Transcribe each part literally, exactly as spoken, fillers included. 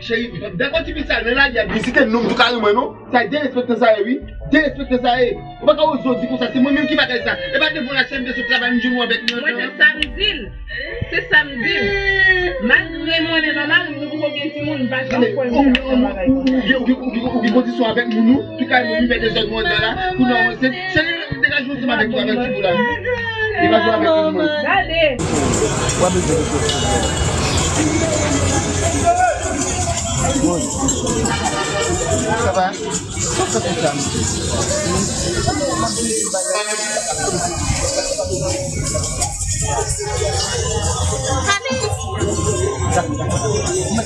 Cheri, dakò ti fi sa, men la li ap vizite nou, m tou kare mwen non. Sa e derespektan sa ye, wi. Derespektan sa ye. Ou pa ka oze di konsa, se mwen menm ki bagay sa. E pa devan la sèm de sou travay, m jwenn ou avèk mwen. Mwen, se sa m di l. Se sa m di l. Malgre mwen menm a mari m, nou poko gen timoun, m pa janm kwè m fè yon bagay konsa. Ou gen kondisyon avèk moun ou, ki kay moun fè dezòd mwen anndan la, pou nou avanse. Cheri, degaje w ansanm avèk nou avèk timoun la. Degaje w avèk timoun. Gade. Sa va? Sa fè konsa? Kalme!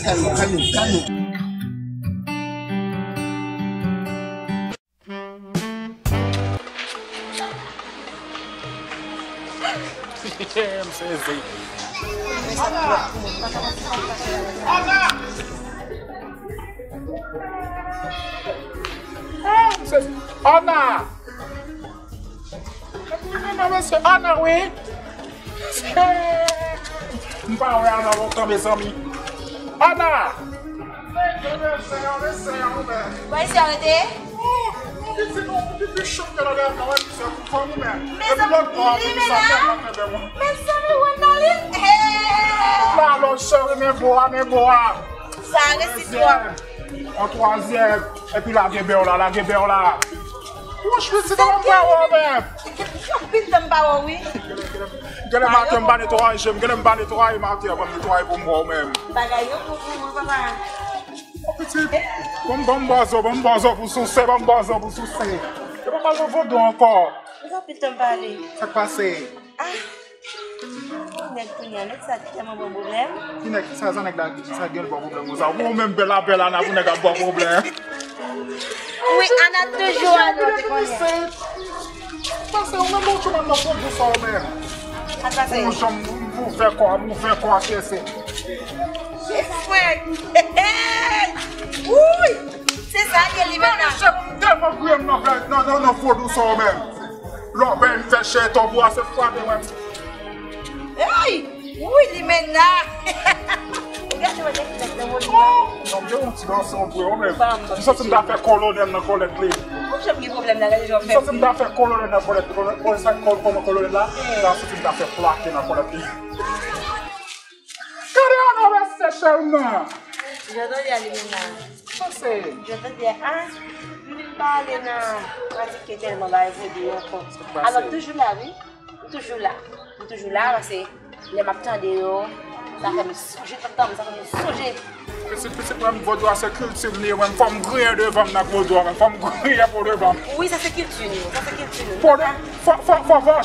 Kalme, kalme, kalme. M sezi. Ana! Ana, mesye, Ana, wi. M pa wè Ana lontan, mezanmi. Ana! Mesye, mesye, mesye, mesye. Mwen se arete. Oh, pitit, non, pitit, chòk nan dèyè, non, wè, misye pou fanmi, men. Mezanmi, li men la. Mezanmi, wè nan li. Hey! La, lò, cheri, men bo a, men bo a. Sa resi twòp. An twazyèm. Epi lage bè w la, lage bè w la. Wouch, pitit, an pa wè w menm. Yo, pitit, an pa wè w, wi. Gade maten, m pa netwaye je m, gade m pa netwaye maten, ban m netwaye pou m wè w menm. Bagay yo pou pou mwen, papa. Pitit, ban m, ban m bòzo, ban m bòzo pou souse, ban m bòzo pou souse. E pa pale vodou ankò. Sa pitit, an pale. Sa k pase? Ah! Nèg kounye a, nèg sa tèlman ban pwoblèm. Ki nèg sa, sa nèg la, sa gen l ban pwoblèm konsa? Ou menm bèl a bèl Ana pou nèg ap ban pwoblèm. Wi, Ana toujou alò, te konnen. Pase, ou menm ou tchouman nan pwodui sa ou menm. Sa pase. Ou janm ou fè kò, ou fè kò a kese. E fwèt. Wouy! Se sa ke li menm la. Mwen tèlman griye m nan fè, nan, nan, nan pwodui sa ou menm. Lò, ben, m fè chè tonbo a, se fwape mwen. Hey! Wi, li menm la. Gade, mwen te fè nan mwen. Non, m gen yon ti danse, yon pwe, yon menm. M santi m ta fè kolonèl nan kòlèt li. Ou janm gen pwoblèm la, gade jan w fè. M santi m ta fè kolonèl nan kòlèt li. Kolonèl, sa kòl, kòman kolonèl la? M ta santi m ta fè plake nan kòlèt li. Gade Ana, mesye, cheri m nan. Jan tande a li menm la. Sa se? Jan tande a, ah, m vin pale nan pratike tèlman bagay vodou yo ankò. Alò, m toujou la, wi. M toujou la. M toujou la, paske lè m ap tande yo, sa fè m sonje tonton m, sa fè m sonje. Pitit, pitit, mwen, vodou a se kilti m li ye, mwen, fò m griyen devan m nan vodou a, mwen, fò m griyen pou devan m. Wi, sa se kilti nou, sa se kilti nou. Fò, fò, fò, fò, fò.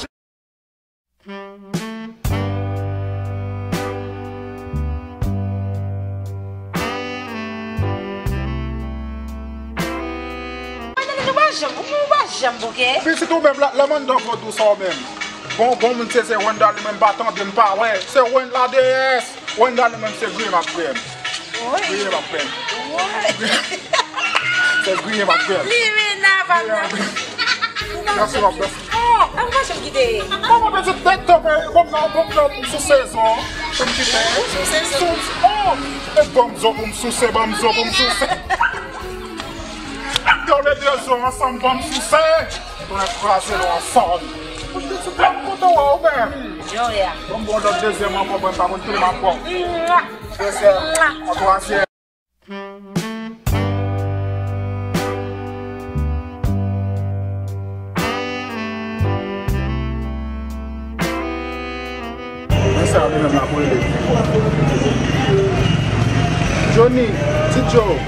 Ou pa janm, ou pa janm bouke. Pitit ou menm, la, la mandan vodou sa ou menm. Bon, bon, moun se, se Wenda li menm pa tande, m pa wè. Se Wenda deyès. Wenda li menm se griyen m ap griyen. Wi. Griyen m ap griyen. Wi. Se griyen m ap griyen. Li men nan pa m nan. Mèsi, mèsi. Oh, an pa janm kite. Kòman pitit tèt tonbe, bon, non, bon, non, sou sezon. Pou m kite. Sou sezon. Oh, e ban m zo pou m souse, ban m zo pou m souse. Yo, le de zo ansanm, ban m souse. Tounen kraze nou ansanm. Pou pitit la, m kontan wè w menm. Yo, ya. Ban m bon lòt dezyèm ankò, mwen pa konn ki m ap pran. Mwa. Dezyèm, an twazyèm. Men sa li menm la pou rele. Johnny, Ti Joe.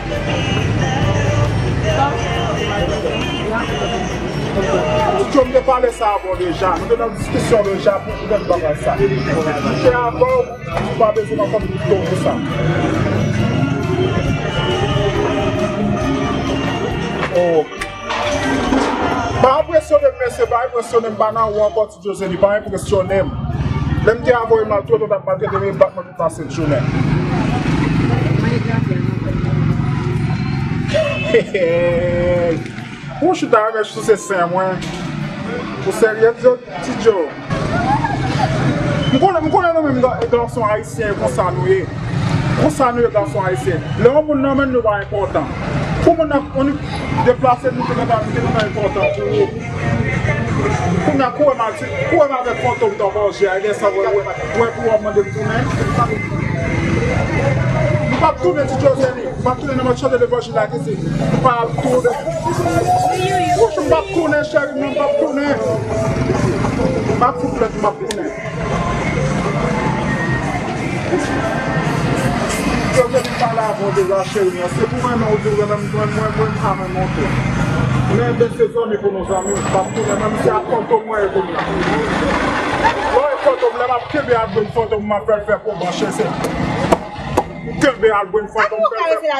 Ti Joe, m te pale sa avè w deja. Nou te nan diskisyon deja pou, pou lòt bagay sa. M te avè w. Ou pa bezwen nan fanmi pito pou sa. Oh. Pa enpresyone m, mesye, pa enpresyone m, pa nan ou ankò, Ti Jose, li pa enpresyone m. Lè m te avoye m al twò, l ap maltrete m, e bat mwen tout lasent jounen. Hey, hey. Ou chita avè sou se sen mwen. Ou serye, Ti Joe? M konnen, m konnen nou menm ga-, gason ayisyen e konsa nou ye. Konsa nou ye gason ayisyen. Lè yon moun nan men nou pa enpòtan. Pou moun nan, pou nou deplase, nou te gentan, nou te gentan enpòtan pou ou. Kounye a, kouri m al di, kouri m avèk Fantom t anba je a, e lè sa w wè, wè, wè pou w ap mande m tounen. M p ap tounen, Ti Jozeni. M p ap tounen nan mwen chante levanjil la ki di, m p ap tounen. Wouch, m p ap tounen, cheri, non, m p ap tounen. M ap fout plent, m p ap tounen. Yo vle m pale avè w deja, cheri, an. Se pou mwen, men ou di w renmen m, mwen, mwen, mwen, m pa renmen w tou. Men, ben, se zanmi pou nou zanmi, m p ap tounen, menm si ak Fantom mwen ye kounye a. Lè w wè Fantom, lè m ap kenbe album Fantom, m ap fè l fè pwoban, cheri, se kenbe album Fantom, fè l fè.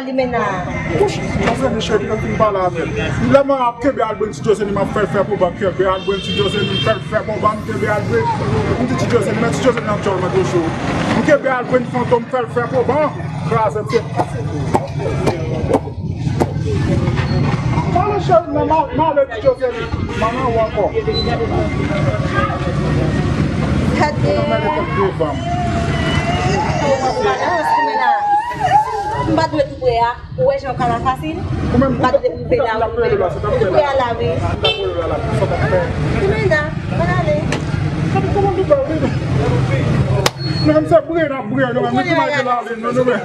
Wouch, mezanmi, cheri, m fin pale avè l. Lè m ap kenbe album Ti Jozeni, m ap fè l fè pwoban, kenbe album Ti Jozeni, m fè l fè pwoban, m kenbe album. M di Ti Jozeni, men Ti Jozeni nan djòl mwen toujou. M kenbe album Fantom, fè l fè pwoban. Kraze m se. Pale cheri, non, m ale Ti Jozeni. M ale ou ankò. Gade. Nan men lekòl devan m. M pa dwe tou pre a. Ou wè jan w ka la fasil? Ou menm, m pa dwe rive la, ou rive la. Ou rive la, wi. Ou menm la, ann ale. Kòman nou pral rive? Nou menm se briye n ap briye, nou menm, nou ki malke lalin, nou, nou menm.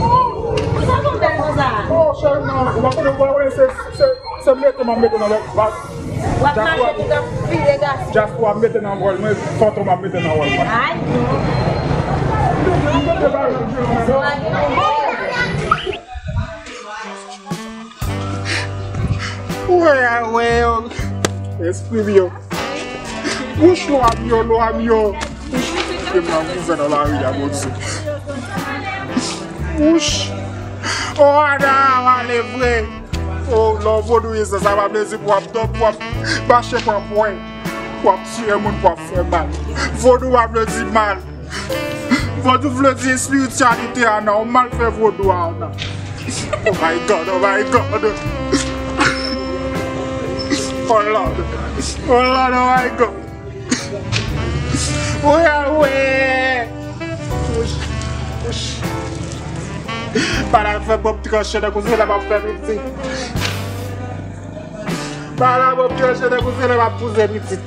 Ou sa konn bèl konsa? Oh, cheri, non, ou pa konnen, ou pa konnen, se, se, se mete m ap mete nan lòt bak. W ap mache tout ap vire gason. Dyaspora ap mete nan wòl mwen, Fantom ap mete nan wòl mwen. Ay. Wè, wè, yo. Espri m yo. Wouch, lwa m yo, lwa m yo. Wouch, ke m nan gouvènan lari a, Bondye. Wouch. O, Ana, w ale vre. O, lè w vodouyizan, sa pa mezi pou w ap dòmi, pou w ap mache pran pwen, pou w ap tiye moun, pou w ap fè mal. Vodou pa vle di mal. Vodou vle di espirityalite a, nan w mal fè vodou a, nan. Oh my God, oh my God. Oh Lord, oh Lord, oh my God. Oya, oye. Wouch, wouch. Pa la fè bòb tranche nan kouzen la, m ap fè pitit. Pa la bòb tranche nan kouzen la, m ap pouze pitit.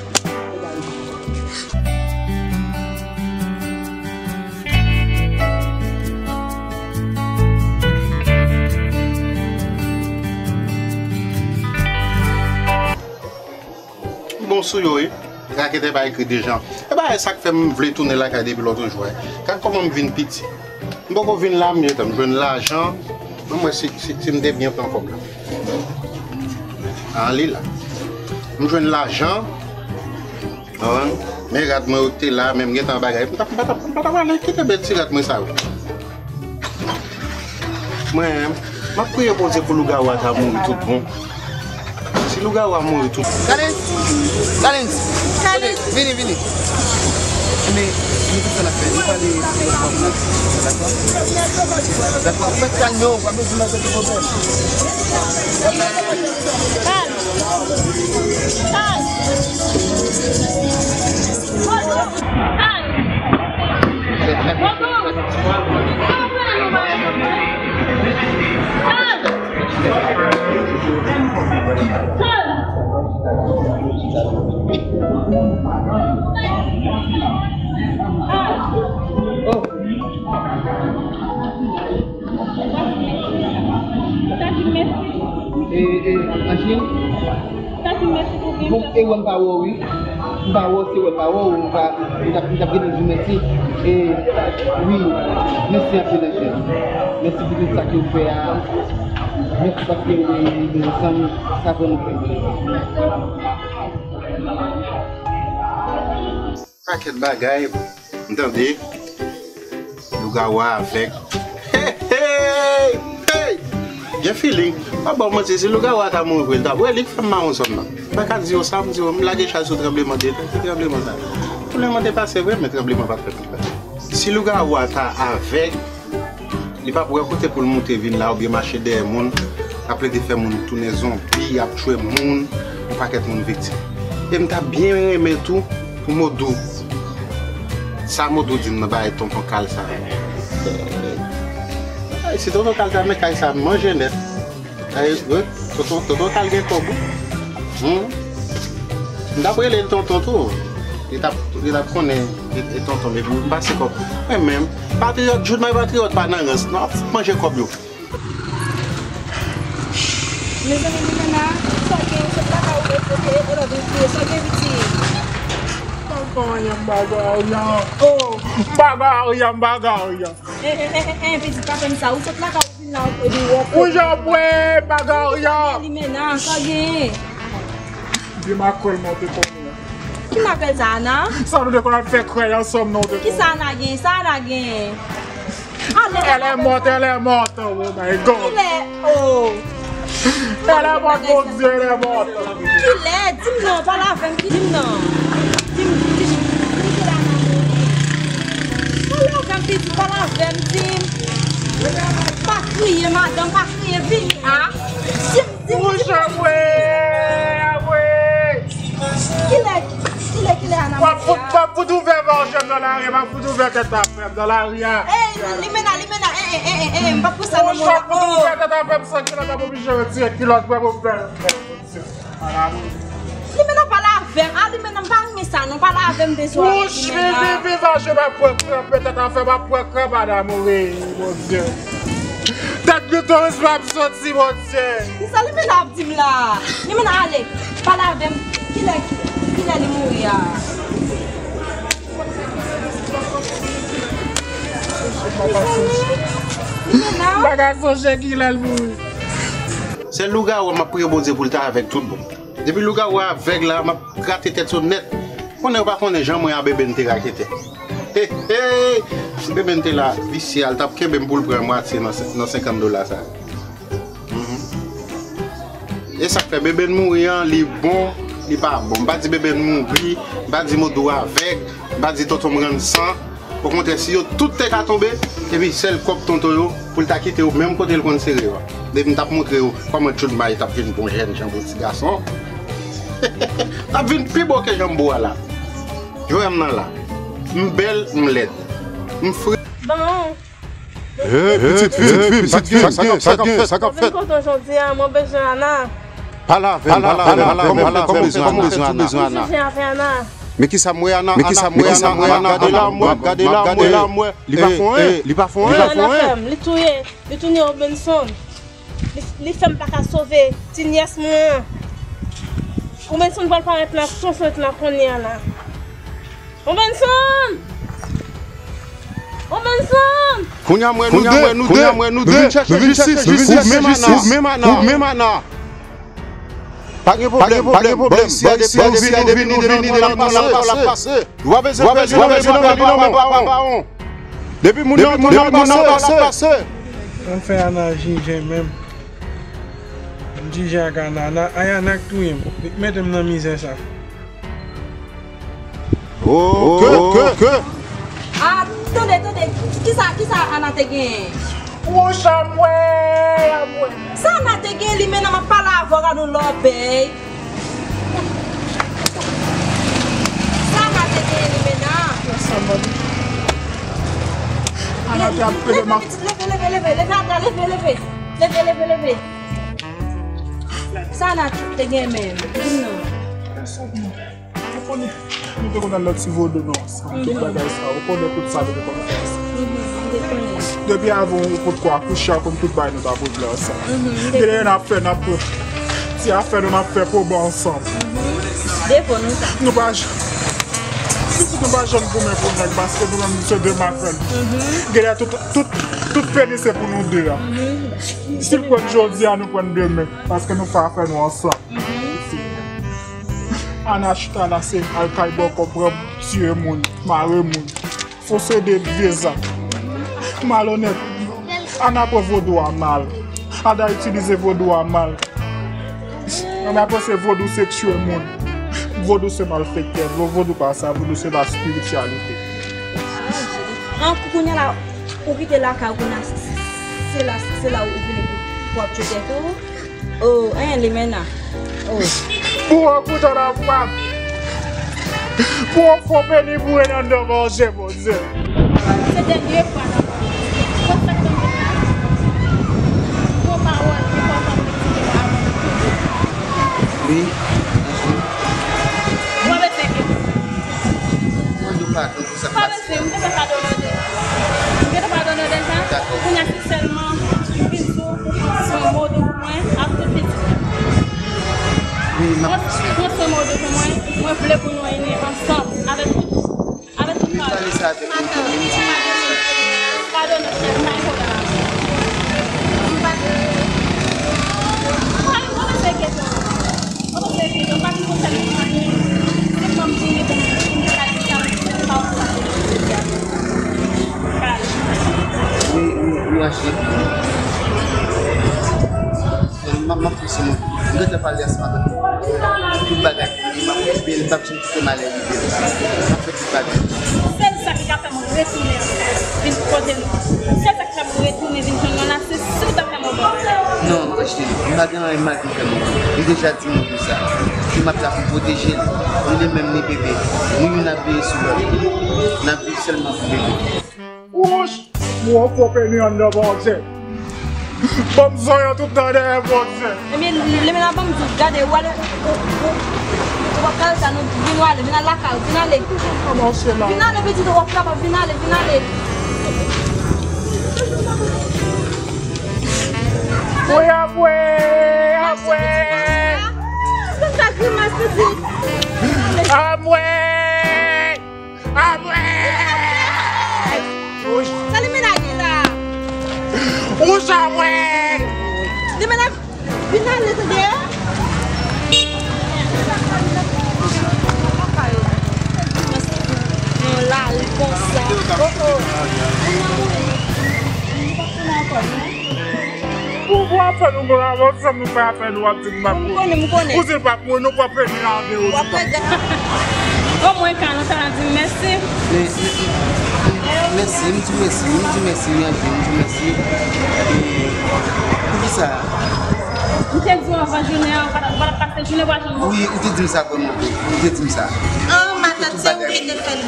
Bon sou yo, wi. Raketè pa ekri dejan. E bagay sa k fè m vle tounen lakay depi lòt jou a. Gad kòman m vin piti. M poko vin la, m gentan m jwenn lajan. Ban m wè si, si, si m te byen pran kòb la. A, li la. M jwenn lajan. Konprann? Men rad mwen yo k te la, men m gentan bagay. M pa, m pa, m pa t ap ale kite bèl ti rad mwen sa yo. Mwen, m ap priye Bondye pou lougawou a ta mouri tout bon. Si lougawou a mouri tout. Kalens! Kalens! Kalens! Vini, vini. Enben, nou tout sa n ap fè. Nou pale telefòn nan. Dakò? Dakò. Ou mèt kalme w, pa bezwen nan tèt pwoblèm. Kalm! Kalm! Kalm! Kalm! Sa di mèsi. E, e, Anjil? Sa di mèsi pou gen. Bon, e wè m pa wè w, wi. M pa wè w, se wè m pa wè w, m pa, m t ap, m t ap gentan di w mèsi. E, wi, mèsi anpil, Anjil. Mèsi pou tout sa ke w fè a. Mèsi paske nou ansanm, sa fè nou fè. Pakèt bagay, m tande. Lougawou a avèg. Hey, hey, hey! Gen feeling. Pa ba w manti, si lougawou a ta mouri vre, l t ap, wè, li k fè m mawon zòn nan. M pa ka di yo sa, m di yo, m lage chay sou tranblemanntè. Ki tranblemanntè? Tranblemanntè pase vre, men tranbleman pa t fèt ankò. Si lougawou a ta avèg, li p ap wè kote pou l moute vin la oubyen mache dèyè moun, ap plede fè moun tounen zonbi, ap tchwe moun, yon pakèt moun viktim. E m ta byen renmen tou pou Modou Sa Modou di m nan bagay tonton Kal sa. Ay, si tonton Kal ta men kay sa manje nèt. Ay, wi, tonton, tonton Kal gen kòb, wi. Hmm? M t ap rele l tonton tou. Li t ap, li t ap konnen li, li tonton, epi m pase kòb. Mwen menm, patriyòt, jounal patriyòt pa nan rans, non, ap fout manje kòb yo. Mezanmi, Limena, sa w gen, w sot lakay ou, e, e, e, e, lòt ou kriye, sa w gen, pitit? M pa gen anyen, m pa gen anyen. Oh, m pa gen anyen, m pa gen anyen. E, e, e, e, e, pitit, pa fè m sa, ou sot lakay ou, vin la, ou, ou, ou, ou, Wi, jan mwen, m pa gen anyen. Limena, sa w gen? Di m a kwè l mwen te konnen. Ki makèl sa, Ana? Sa nou te konn ap fè krèy ansanm, non, te Ki sa Ana gen? Sa Ana gen? Ale, Elle est morte, elle est morte, oh my God. Kilè? Oh. Elle est morte, mon Dieu, elle est morte. Kilè? Di m non, pale avè m, di m non. Di m, di m, di m kilè Ana mouri. Pale avè m, pitit, pale avè m, di m. Pa kriye, madanm, pa kriye, vini, a. Di m, di m, di m. Wouch, apre, apre. Kilè, kilè, kilè Ana mouri a? W ap fout, w ap fout ouvè vajè m nan lari, w ap fout ouvè tèt afè m nan lari a. Ey, Limena, Limena, e, e, e, e, e, m p ap pou sa nan moman. Wouch, w ap fout ouvè tèt afè m san kilòt, w ap oblije retire kilòt mwen pou m fè. Limena, pale avè m. A, Limena, m pa renmen sa, non, pale avè m, bezwen Wouch, Limena. Vivi, vivi, vajè m ap pran kranp, tèt afè m ap pran kranp, Ana mouri, Bondye. Tèt klitoris mwen ap soti, Bondye. Kisa Limena ap di m la? Limena, ale, pale avè m. Kilè, kilè li mouri a? Limena? M pa ka sonje kilè l mouri. Se lougawou a m ap priye Bondye pou l ta avèg tout bon. Depi lougawou a avèg la, m ap grate tèt yo nèt. Konnen yo pa konnen jan mwen a Bebe n te rakete. He, he! Si Bebe n te la, visye a, l t ap kenbe m pou l pran mwatye nan sen-, nan senkant dola sa. Mhm. E sa k fè Bebe n mouri an, li bon, li pa bon. M pa di Bebe n mouri, m pa di Modou avèg, m pa di tonton m rann san. Okontrè, si yo tout te ka tonbe, epi sèl kòb tonton yo, pou l ta kite yo menm kote l konn sere yo a. Depi m t ap montre yo kòman tchoudmay t ap vin bon jèn jan pou ti gason. T ap vin pi bon ke jan m bo a la. Jwè m nan la. M bèl, m lèd. M fre. Bon. Hey, pitit fi, pitit fi, sa k ap fèt, sa k ap fèt, sa k ap fèt? Mwen vin kote w jodi a, mwen bezwen Ana. Pale avè m, pale avè m, pale avè m, kòman w bezwen Ana? Mwen bezwen Ana. Men kisa m wè Ana, men kisa m wè Ana, Ana, Ana, m ap gade la, m ap gade la, m wè. Li pa fè anyen, li pa fè anyen. Ana fè m, li touye, li touye Robenson. Li, li fè m pa ka sove ti nyès mwen an. Robenson pral parèt nan, sou fenèt la kounye a la. Robenson! Robenson! Kounye a m wè nou de, kounye a m wè nou de, nou vin chèche jistis, nou vin chèche jistis, ou menm Ana, ou menm Ana. Pa gen pwoblèm, pa gen pwoblèm. Bò isi a, depi nou vini, nou vini, depi nou vini, n ap pase. Ou pa bezwen pè, ou pa bezwen pè, li nan men pawon. Depi moun nan, depi moun nan pase. Ann fè Ana jije menm. M jije ak Ana, Ana, ay Ana k touye m. Li k mete m nan mizè sa. Oh, ke, ke, ke. Ah, tande, tande. Kisa, kisa Ana te genyen? Wouch, amwey, amwey. Sa Ana te genyen, Limena, m ap pale avè w, gad yon lòbèy. Sa Ana te genyen, Limena? Ana te ap pede m ap... Leve, leve, leve, leve, Ana, leve, leve. Leve, leve, leve. Sa Ana te genyen menm? Di m non. Ou konnen, nou te konn al nan ti vodou nou ansanm, tout bagay sa, ou konnen tout sa nou te konn fè ansanm. Depi avan ou potko akouche a, konn tout bagay nou t ap regle ansanm. Genlè n ap fè, n ap pran ti afè nou, n ap fè pwobo ansanm. Depo nou sa. Nou pa j-, pitit nou pa janm goumen pou nèg, paske nou menm nou se de makrèl. Genlè tout, tout, tout penis se pou nou de a. Si l pran jodi a, nou pran demen, paske nou fè afè nou ansanm. Ana chita la se al kay bòkò, pran, tiye moun, mare moun. Fon se de vye zak. Malonèt. Ana pran vodou a mal. Ana itilize vodou a mal. Ana panse vodou se tiye moun. Vodou se malfektè. Vo-, vodou pa sa. Vodou se la spirityalite. An, kounye a la, ou kite lakay ou, kounye a, se la, se la ou vini pou, pou ap tcheke tou. Oh, en, Limena. Oh. Pou an kouto nan pwap. Pou yon fo peni boure nan do Bondye, Bondye. Se dènye fwa nan fò. Konn sa k tonbe la? Gon pawòl enpòtan pou eksplike avan nou kite. Wi. Mwen bezwen ke. Mwen do padon. Sa k pase? Pa bezwen, m gentan padone w deja. M gentan padone w deja. Dakò. Kounye a se sèlman vin di w pou pran swen Modou pou mwen ak tout pitit mwen. Wi, m ap pran swen. Pran swen Modou pou mwen. Mwen vle pou nou ini ansanm avèk tout, avèk tout kè nou. Wi, m pale sa avèk Modou, wi, m di. Padone w, cheri, m pa gen pwoblèm avè w. M pa gen, m pa gen pwoblèm avèk kesyon. Ou konprann ke yo pa vin konn sèl moun anyen. Se kòm si li te, li te ka di sa, sa w sa. Wi, wi, wi, Angeline. M ap, m ap fè sou mwen. M gentan pale ansanm avèk ou. Tout bagay pou li, m ap okipe l, m p ap janm kite malè rive l. M ap fè tout bagay. Sèl sa ki ka fè m retounen vin kote nou. Sèl sa k ap retounen vin jwenn mwen la, se si w ta fè m yon bon bagay. Non, Angeline, m pa gen anyen m mal vin fè Modou. Li deja di Modou sa. Ke m ap la pou pwoteje l. Ni li menm, ni bebe. Nou youn ap veye sou lòt. N ap viv sèlman pou bebe. Wouch! Mwen fò peni anndan Bondye. Ban m zonyon tout tan dèyè Bondye. Ebyen, Limena, ban m di w, gade, ou ale, ou, ou, ou, ou p ap ka rete la, non, vin ou ale, vin al lakay ou, vin ale. Vin ale, pitit, ou p ap kapab, vin ale, vin ale. Wi, apre, apre. Fè sa grimas, pitit. Apre. Apre. Sa Limena gen la. Wouch, apre. Limena, vin ale, tande. Yon lari konsa. Oh, oh. Pou, pou apèl ou, pou apèl, sa nou fè apèl ou, w ap di m pa pou. M konnen, m konnen. Ou di l pa pou, nou pran premye a de ou. W ap pèdi. Omwen Carlota di mèsi. Men, men, men, mèsi, m di mèsi, m di mèsi, wi, Angeline, m di mèsi. E, poukisa? M te di w anvan jounen an, ou pa t ap pase jounen w pa janm. Wi, ou te di m sa vrèman vre, ou te di m sa. An, matant, se ou ki te fè l.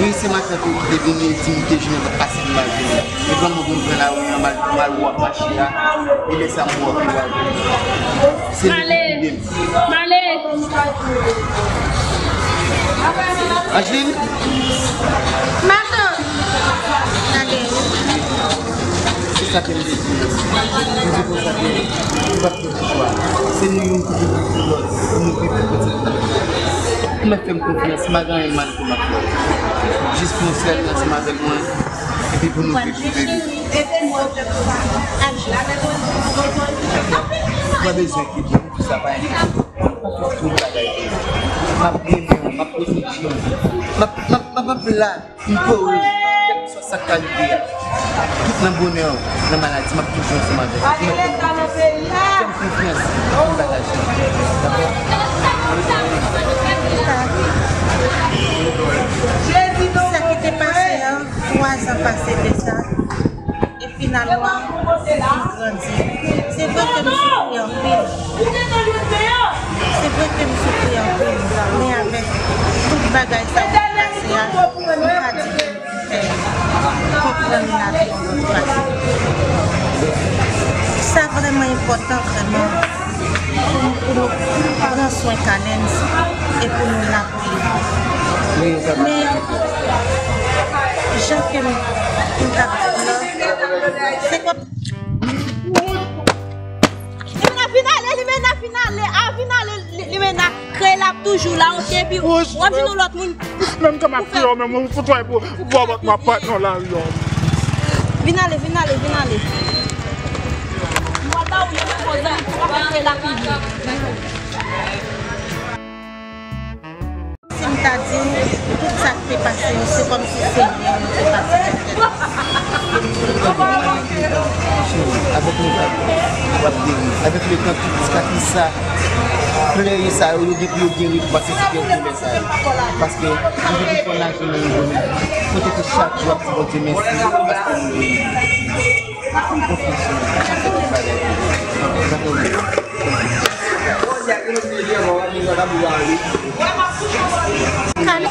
Wi, se matant ou ki te vin, li di m ke jounen pa t pase pou m al jwenn li. Epi m vin pran lari an, m al, m al wè w ap mache a. E lè sa m wè w ap rive avè m. Se li ki kite m. Male. Angeline? Matant. Gade. Se sa ke m te di. M di konsa ke nou p ap pèdi chwa. Se nou youn ki pou viv pou lòt. Pou nou viv pou lòt. Ou mèt fè m konfyans, m pa gen anyen mal ke m ap fè. Jis fè yon sèl ansanm avèk mwen. Epi pou nou viv pou bebe. Ou pa bezwen kite m, pou sa pa enpòtan. M ap fè tout bagay pou ou. M ap renmen w, m ap pwoteje w. M ap, m ap, m ap, m ap la, m kore w. Kèlkeswa sa k ka rive a. Tout nan bonè w, nan maladi, m ap toujou ansanm avèk ou. Ou mèt fè m konfyans. Fè m konfyans. Fè m bagay sa. Dakò? Sa ki te pase an, twa zan pase de sa. E finalman, li grandi. Se vre ke m soufri anpil. Se vre ke m soufri anpil, men avèk tout bagay sa ki pase a, m ka di ke m fè konprann lavi an lòt fason. Sa vrèman enpòtan, vrèman, pou nou, pou nou pran swen Canens e pou nou la pou li. Men, jan ke m, m t ap di w lan, se kòm Limena, vin ale, Limena, vin ale, a, vin ale, Li-, Limena, kreye l ap toujou la, oke, epi w ap vin yon lòt moun. Menm jan m ap kriye w, menm ou fout wè pou, pou w ap bat nan lari a. Vin ale, vin ale, vin ale. M pral ba ou yon ti poz, ou ap kreye l ap toujou. Si m ta di w, tout sa k te pase yo, se kòmsi se mwen yo te pase pou tèt. Cheri, avèk letan, w ap geri. Avèk letan, tout sikatris sa, plè sa yo, yo gen pou yo geri, pou pase sou kè doulè sa yo. Paske, nou te pi fò naje nan yon dòmi. Kote ke chak jou w ap di Bondye mèsi, paske nou geri. Fè m konfyans, cheri, m ap fè tout bagay pou ou. Dakò, wi. Kale.